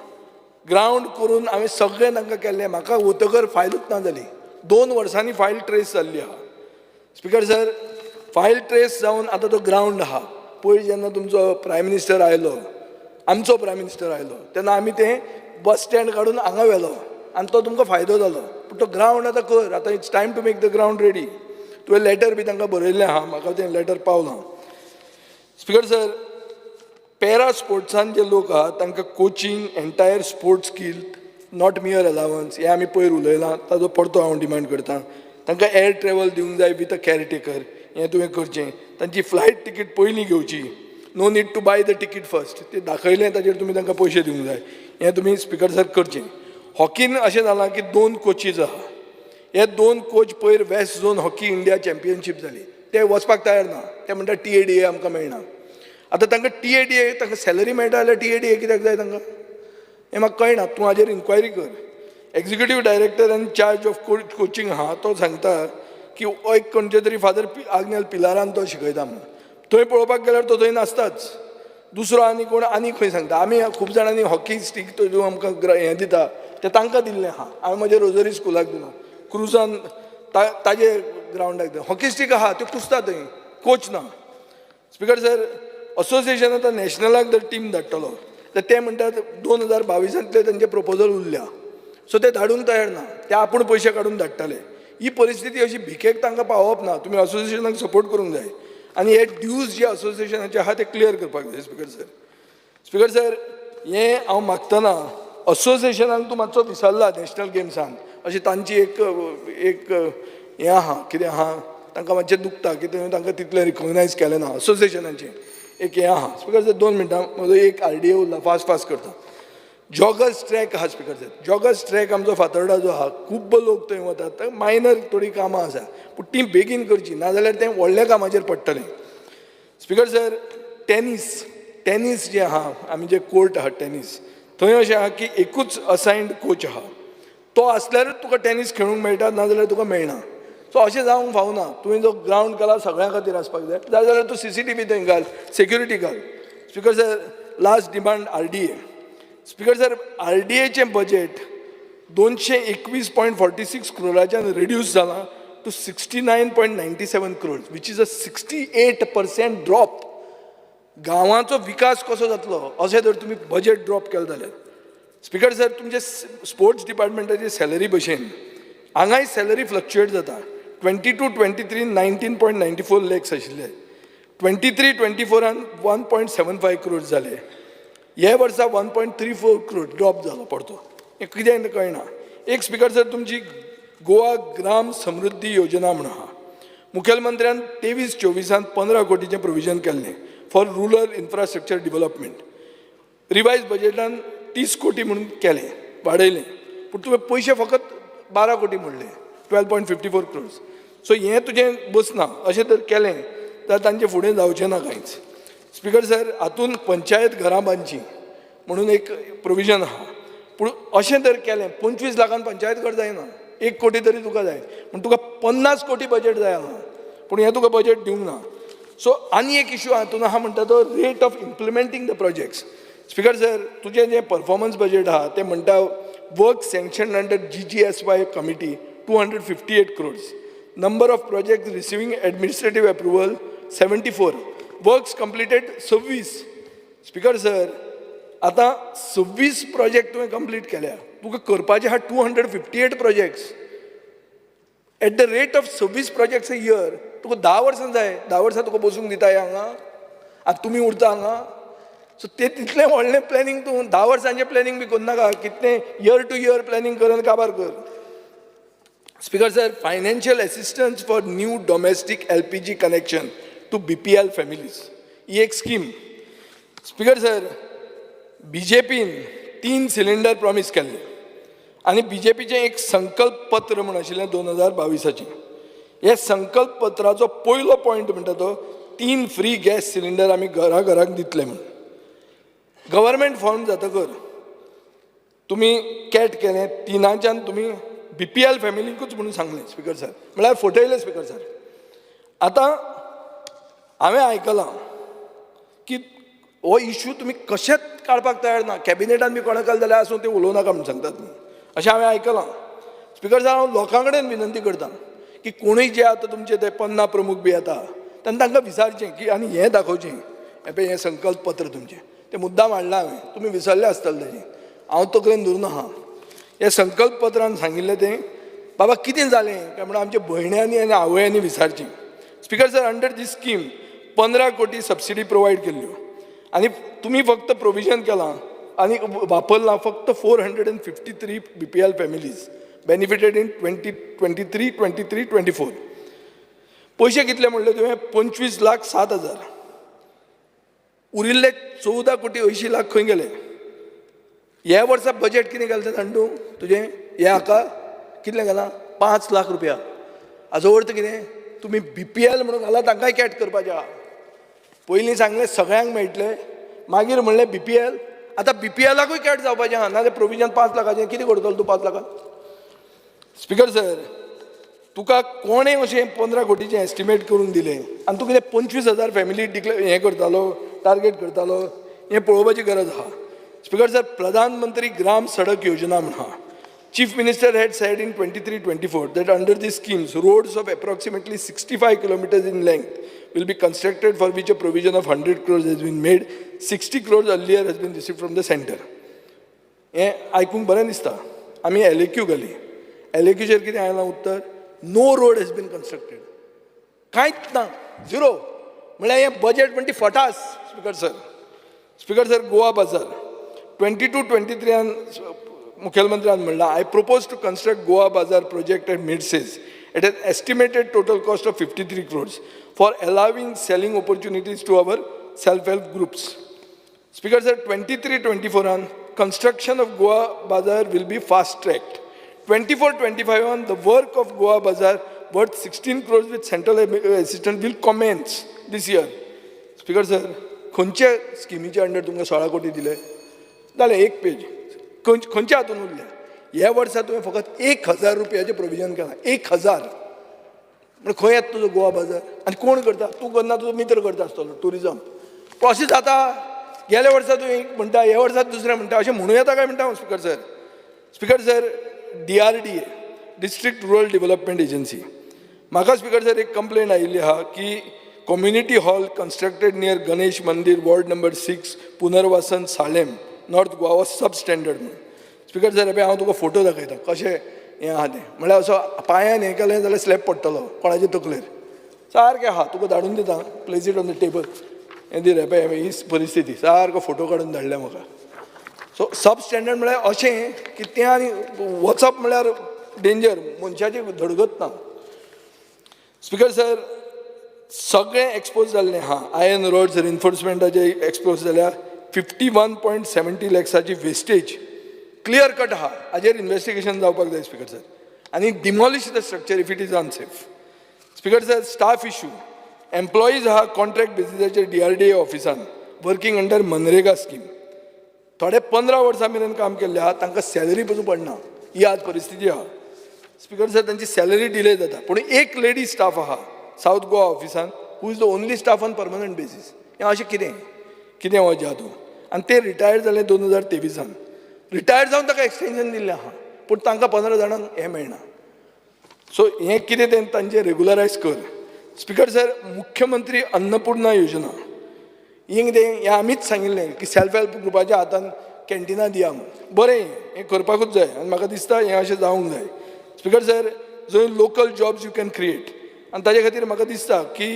ग्रावंड करून हांवें सगळें तांकां केल्लें, म्हाका वतकर फायलूच ना जाली. 2 वर्सांनी फायल ट्रेस जाल्ली आहा. स्पीकर सर, फायल ट्रेस जावन आतां तो ग्रावंड आहा. पयर जेन्ना तुमचो प्रायम मिनिस्टर आयलो, आमचो प्रायम मिनिस्टर आयलो, तेन्ना आमी तें बस स्टँड काडून हांगा व्हेलो आनी तो तुमकां फायदो जालो. पूण तो ग्रावंड आतां कर, आतां it's time to make the ground ready. तुवें लेटर बी तांकां बरयल्लें आहा, म्हाका तें लेटर पावलां. स्पीकर सर, पॅरा स्पोर्ट्सान जे लोक आहा तांकां coaching, entire sports skill, not mere allowance, हें आमी पयर उलयलां, ताजो परतो हांव डिमांड करता. तांकां एअर ट्रॅवल दिवंक जाय विथ अ कॅरटेकर, हें तुवें करचें. तांची फ्लायट तिकीट पयलीं घेवची, no need to buy the ticket first, ते दाखयलें ताजेर तुमी तांकां पयशे दिवंक जाय, हें तुमी स्पीकर सर करचें. हॉकीन अशें जालां की 2 कोचीज आहा, हे 2 कोच पयर west zone hockey India championship जाली, ते वचपाक तयार ना, ते म्हणटा TA DA आमकां मेळना. आतां तांकां TA DA, तांकां सॅलरी मेळटा जाल्यार TA DA कित्याक जाय तांकां, हें म्हाका कळना. तूं हाजेर इन्क्वायरी कर. Executive director in charge of coaching आहा तो सांगता की एक खंयचे तरी फादर आग्नेल पिलारान तो शिकयता म्हणून, थंय पळोवपाक गेल्यार तो थंय नासताच. दुसरो आनी कोण आनी खंय सांगता. आमी खूब जाणांनी हॉकी स्टीक तो आमकां हें दिता तें तांकां दिल्लें आहा, हांवें म्हज्या रोजरी स्कुलाक दिलां, क्रुजान ताजे ग्रावंडाक दिलां. हॉकी स्टीक आहा त्यो कुसता थंय, कोच ना. स्पीकर सर, असोसिएशन आतां नॅशनलाक जर टीम धाडटलो तर ते म्हणटात 2022 तांचे प्रपोजल उरल्या. सो ते धाडूंक तयार ना, ते आपूण पयशे काडून धाडटाले. ही परिस्थिती अशी भिकेक तांकां पावोवप ना. तुमी असोसिएशनाक सपोर्ट करूंक जाय आनी हे ड्यूज जे असोसिएशनाचे आहा ते क्लियर करपाक जाय. स्पिकर सर, स्पिकर सर, हें हांव मागतना असोसिएशनाक तूं मातसो विसरला. नॅशनल गेम्सान अशी तांची एक एक हें आहा, कितें आहा, तांकां मातशें दुखता की तुवें तांकां तितलें रिकॉग्नायज केलें ना. असोसिएशनाचें एक हें आहा. स्पिकर सर, 2 मिनटां, म्हजो एक आरडीए उरला, फास्ट फास्ट करता. जॉगर्स ट्रॅक आहा स्पिकर सर. जॉगर्स ट्रॅक आमचो फातोर्डा जो आहा, खूब्ब लोक थंय वतात. मायनर थोडीं कामां आसा, पूण तीं बेगीन करचीं, नाजाल्यार तें व्हडल्या कामाचेर पडटलें. स्पिकर सर, टेनीस टेनीस जे आहा, आमी जे कोर्ट आहा टेनीस, थंय अशें आहा की एकूच असायन्ड कोच आहा. तो आसल्यारूच तुका टेनीस खेळूंक मेळटा, नाजाल्यार तुका मेळना. सो अशें जावंक फावना. तुवें जो ग्रावंड केला, सगळ्यां खातीर आसपाक जाय. जाय जाल्यार तूं सीसीटीव्ही थंय घाल, सेक्युरिटी घाल. Speaker sir, last demand, RDA. Speaker sir, आरडीएचें बजेट 221.46 क्रोराच्यान रिड्यूस जालां to 69.97 crores, which is a 68% drop. गांवाचो विकास कसो जातलो अशें जर तुमी बजेट ड्रॉप केलें जाल्यार? स्पिकर सर, तुमचे स्पोर्ट्स डिपार्टमेंटाची सॅलरी भशेन हांगाय सॅलरी फ्लक्च्युएट जाता. 22-23 19.94 लॅक्स आशिल्ले, 23-24आन 1.75 crores जाले, हे वर्सा 1.34 crore drop जालो परतो. हें कितें कळना. एक स्पिकर सर, तुमची गोवा ग्राम समृद्धी योजना म्हूण आहा. मुखेलमंत्र्यान 23-24आन 15 कोटीचें प्रोविजन केल्लें for rural infrastructure development. Revise बजेटान 30 कोटी म्हणून केलें, वाडयलें, पूण तुवें पयशे फकत 12 कोटी म्हणले, 12.54 crores. So हें तुजें बसना. अशें जर केलें जाल्यार तांचें फुडें जावचें ना कांयच. स्पिकर सर, हातून पंचायत घरां बांदचीं म्हणून एक प्रोविजन आहा, पूण अशें जर केलें, 25 लाखान पंचायत घर जायना, 1 कोटी तरी तुका जाय. पूण तुका 50 कोटी बजेट जाय हांगा, पूण हें तुका बजेट दिवंक ना. सो आनी एक इशू हातून आहा म्हणटा तो rate of implementing the projects. Speaker sir, तुजें जें परफॉर्मन्स बजेट आहा तें म्हणटा work sanction under GGSY committee 258 crores, number of project receiving administrative approval 74, works completed 26. Speaker sir, आतां 26 प्रोजेक्ट तुवें कंप्लीट केल्या, तुका करपाचे आहा 258 projects. At the rate of 26 projects a year, तुका 10 वर्सां जाय. 10 वर्सां तुका बसूंक दिता हे हांगा? आतां तुमी उरता हांगा. सो ते तितलें व्हडलें प्लॅनिंग तूं 10 वर्सांचें प्लॅनिंग बी करनाका. कितलें इयर टू इयर प्लॅनिंग करून काबार कर. Speaker sir, financial assistance for new domestic LPG connection to BPL families ही एक स्कीम. स्पिकर सर, बीजेपीन तीन सिलिंडर प्रॉमीस केल्ले आनी बीजेपीचें एक संकल्प पत्र म्हूण आशिल्लें 2022आचें. हे संकल्प पत्राचो पयलो पॉयंट म्हणटा तो तीन फ्री गॅस सिलिंडर आमी घरा घराक दितले म्हूण. गव्हर्मेंट फॉर्म जातकर तुमी कॅट केलें तिनाच्यान, तुमी बीपीएल फॅमिलीकूच म्हणून सांगलें स्पिकर सर, म्हळ्यार फटयलें. स्पिकर सर, आतां हांवें आयकलां की हो इशू तुमी कशेंच काडपाक तयार ना. कॅबिनेटान बी कोणाक जाल्यार आसूं, ते उलोवं नाका म्हूण सांगतात तुमी, अशें हांवें आयकलां. स्पिकर सर, हांव लोकां कडेन विनंती करता की कोणूय जे आतां तुमचे ते पन्ना प्रमुख बी येता तेन्ना तांकां विचारचें की आनी हें दाखोवचें, हें पळय, हें संकल्प पत्र तुमचें तें मुद्दाम हाडलां हांवें, तुमी विसरले आसतले तेजें, हांव तकलेन धरून आहा. हे संकल्प पत्रान सांगिल्लें तें बाबा कितें जालें काय म्हणून आमच्या भयण्यांनी आनी आवयांनी विचारचें. Speaker sir, under these scheme 15 कोटी सबसिडी प्रोवायड केल्ल्यो आनी तुमी फक्त प्रोविजन केलां आनी वापरलां फक्त 453 BPL families benefited in 2023, 23, 24. पयशे कितले म्हणले तुवें? 25,07,000. उरिल्ले 14 कोटी 80 लाख खंय गेले? ह्या वर्सा बजेट कितें केलें तें जाण तूं? तुजें हें हाका कितलें घालां? 5 लाख रुपया. हाजो अर्थ कितें? तुमी बीपीएल म्हणून घाला, तांकांय कॅट करपाचें आहा. पयलीं सांगलें सगळ्यांक मेळटलें, मागीर म्हणलें बीपीएल, आतां बीपीएलाकूय कॅट जावपाचें आहा. नाजाल्यार प्रोविजन 5 लाखाचें कितें करतलो तूं 5 लाखान? स्पिकर सर, तुका कोणें अशें 15 कोटीचें एस्टिमेट करून दिलें आनी तूं कितें 25,000 फॅमिली डिक्लेर हें करतालो, टार्गेट करतालो, हें पळोवपाची गरज आहा. स्पिकर सर, प्रधानमंत्री ग्राम सडक योजना म्हण आहा. Chief Minister had said in 23-24 that under these schemes, roads of approximately 65 kilometers in length will be constructed, for which a provision of 100 crores has been made. 60 crores earlier has been received from the center. हें आयकूंक बरें दिसता. आमी एलएक्यू घाली. एलएक्यूचेर कितें आयलां उत्तर? No road has been constructed. कांयच ना, झिरो. म्हणल्यार हें बजेट म्हणटी फटास, speaker sir. Speaker sir, Goa बाजार 22-23यान मुखेलमंत्र्यान म्हणलां, "I propose to construct Goa Bazaar project at Medcez at an estimated total cost of 53 crores for allowing selling opportunities to our self help groups." Speaker sir, 23-24an construction of Goa Bazaar will be fast tracked. 24-25an the work of Goa Bazaar worth 16 crores with central assistance will commence this year. Speaker sir, खंयच्या स्किमीच्या under तुमकां 16 कोटी दिले? जालें, एक पेज. खंयच्या हातून उरल्या? ह्या वर्सा तुवें फकत 1000 रुपयाचें प्रोविजन केलां. 1000 म्हणजे खंय येता तुजो गोवा बाजार आनी कोण करता? तूं करना, तुजो मित्र करता आसतलो. टुरिजम प्रोसेस जाता. गेल्या वर्सा तूं एक म्हणटा, ह्या वर्सा दुसरें म्हणटा, अशें म्हणूं येता काय म्हणटा हांव, speaker sir? Speaker sir, DRDA, District Rural Development Agency, म्हाका स्पिकर सर एक कंप्लेन आयिल्ली आहा की community hall constructed near Ganesh Mandir, ward number 6, Punarvasan, Salem, North Goa was sub standard म्हणून. स्पिकर सर, पळय, हांव तुका फोटो दाखयता कशें हें आहा तें. म्हणल्यार असो पांयान हें केलें जाल्यार स्लॅब पडटलो कोणाचे तकलेर, सारकें आहा. तुका धाडून दिता. Place it on the table. हें दी रे. पळय, ही परिस्थिती. सारको फोटो काडून धाडल्या म्हाका. सो सब स्टँडर्ड म्हळ्यार अशें की तें आनी वचप म्हळ्यार डेंजर, मनशाची धडगत ना. स्पिकर सर, सगळें एक्सपोज जाल्लें आहा. आयर्न रॉड्स रिन्फोर्समेंटाचे एक्सपोज जाल्या. 51.70 लॅक्साची वेस्टेज क्लियर कट आहा. हाजेर इन्वेस्टिगेशन जावपाक जाय, स्पिकर सर, आनी demolish the structure if it is unsafe. Speaker sir, staff issue. Employees आहा कॉन्ट्रॅक्ट बेसिसाचेर डीआरडीए ऑफिसान, वर्कींग अंडर मनरेगा स्कीम. थोडे 15 वर्सां मेरेन काम केल्ले आहा, तांकां सॅलरी पसून पडना. ही आज परिस्थिती आहा, स्पिकर सर. तांची सॅलरी डिले जाता, पूण एक लेडी स्टाफ आहा सावथ गोवा ऑफिसान, who is the only staff on permanent basis. हें अशें कितें कितें हो जादू? आनी ते रिटायर जाले 2023आन. रिटायर जावन ताका एक्सटेंशन दिल्लें आहा, पूण तांकां 15 जाणांक हें मेळना. सो हें कितें तें तांचें रेगुलरायज कर. स्पिकर सर, मुख्यमंत्री अन्नपूर्णा योजना हें कितें? हें आमीच सांगिल्लें की सेल्फ हेल्प ग्रुपाच्या हातान कॅन्टिनां दिया म्हूण. बरें, हें करपाकूच जाय आनी म्हाका दिसता हें अशें जावंक जाय. स्पिकर सर, जंय local jobs you can create, आनी ताजे खातीर म्हाका दिसता की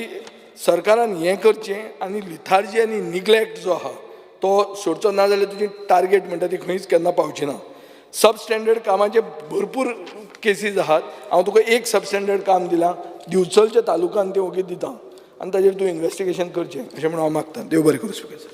सरकारान हें करचें आनी लिथार्जी आनी निग्लेक्ट जो आहा तो सोडचो ना जाल्यार तुजी टार्गेट म्हणटा ती खंयच केन्ना पावची ना. सब स्टँडर्ड कामाचे भरपूर केसीस आहात. हांव तुका एक सब स्टँडर्ड काम दिलां दिवचलच्या तालुकान, तें ओगीच दिता आनी ताजेर तूं इन्वेस्टिगेशन करचें अशें म्हणून हांव मागता. देव बरें करूं, स्पिकर सर.